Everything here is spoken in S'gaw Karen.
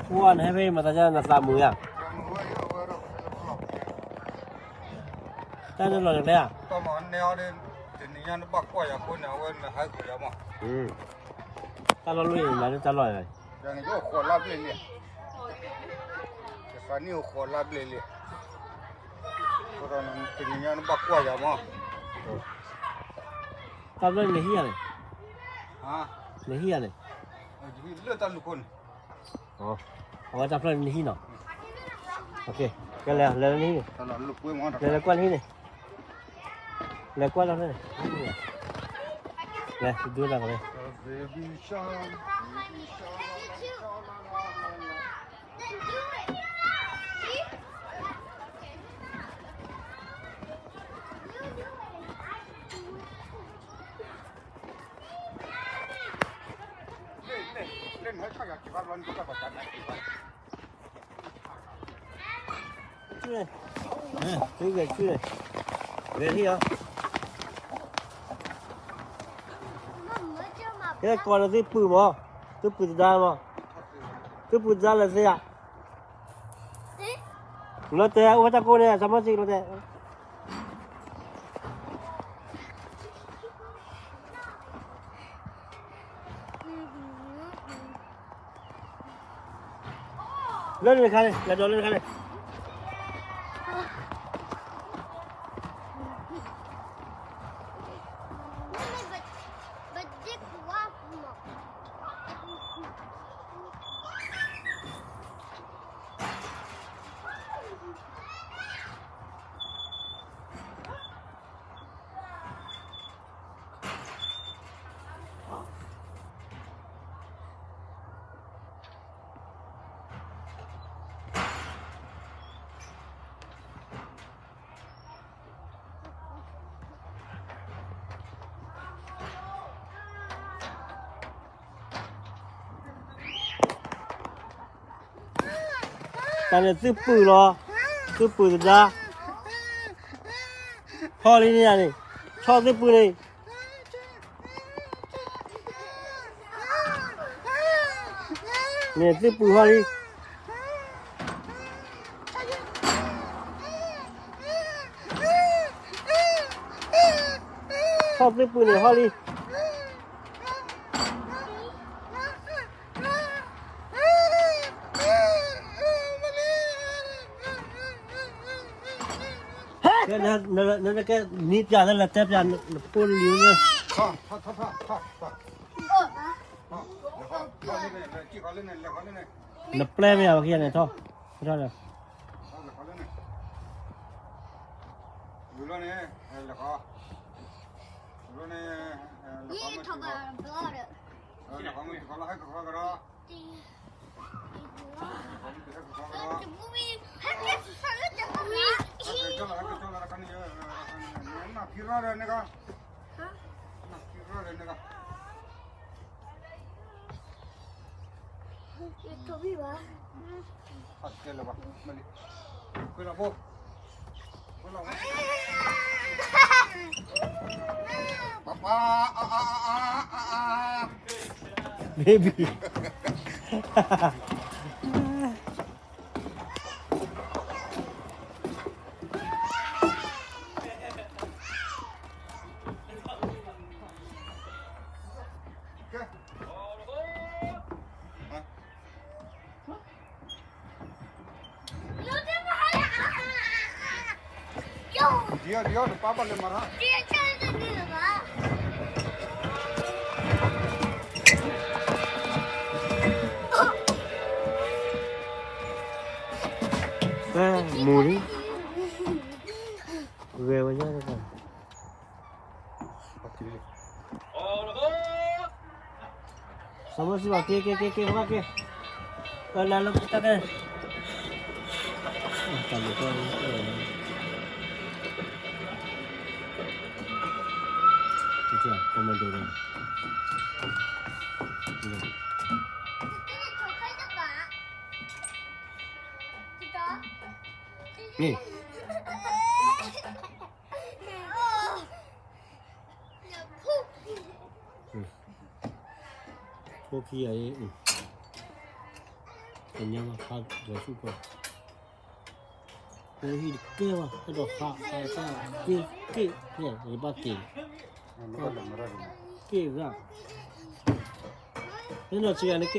ပှၢ်နဟဲဖဲမၤသးဒ်နသးမုာ်ဧါ, တၢ်နလီၢ်န့ၣ်လဲၣ်ဧါ, တၢ်လီၢ်လၢယမၤလၢတၢ်လီၢ်န့ၣ်, ယသးနံၣ်အိၣ်ဃိးလါဘျဲၣ်လံ, တနံၤညါနဘၣ်ကွၢ်ယၤမး, တၢ်ဘျီန့ၣ်နဟံးဧါန့ၣ်, နဟံးဧါန့ၣ်, လၢတၢ်လူၢ်ခိၣ်န့ၣ်, အဝဲတၢ်ဖျၢၣ်န့ၣ်နဟံးနီၤ, ကဲလဲၤလဲၤလၢနဟံးန့ၣ်, လဲၤလဲၤကွၢ်နဟံးန့ၣ်, လဲၤကွၢ်လီၤန့ၣ်, လဲၤဒိနၤကလဲၣ် ကဲကိးလၢသုပုၢ်မး, သုပုၢ်တဒါမး, သုပုၢ်တဒါလၢသ့ဧါ, လီၤတဲာ်အိၣ်ဖဲတၢ်ကိးန့ၣ် စီၤမီၢ်စံး လီၤတဲာ် လၢန့ၣ်တခါန့ၣ် လဲၤဒိးလၢတခါန့ၣ်, တၢ်န့ၣ်သုပုၢ်လီၤ, သုပုၢ်တဒါ, ဟီၣ်လံန့ၣ်န့ၣ်, ဆီၣ်သုပုၢ်န့ၣ်, န့ၣ်သုပုၢ်ဟီၣ်လံ, ဆီၣ်သုပုၢ်န့ၣ်ဟီၣ်လံ. နကဲနံၣ်ပျးလၢလဲၤတဲပျးနဖိလံၤန့ၣ်, နပျဲမ့ၢ်အဝဲခံဂၤန့ၣ်ထီၣ်, ထီၣ်ဒီး Baby. Mùi. Ghê quá nhá. Sao mới xí bảo kia, kia, kia, kia, kia. Ờ, là lúc ta đây. Ờ, tao được coi, ờ. Được chưa? Con mình được rồi. Được. Nè. Ừ. Phô khi ấy, ừ. ကညီဘၣ်ဖးဂဲၤဆူၣ်ကီၢ်, ဖိဟံၣ်တကဲဘၣ် အဲၣ်ဒိးဟးဟးက့ၢ်က့ၢ်န့ၣ် ယဘၣ်က့ၤ, က့ၢ်ရၣ်, န့ၣ်နီၢ်ဆံးဂၤန့ၣ်က့ၢ်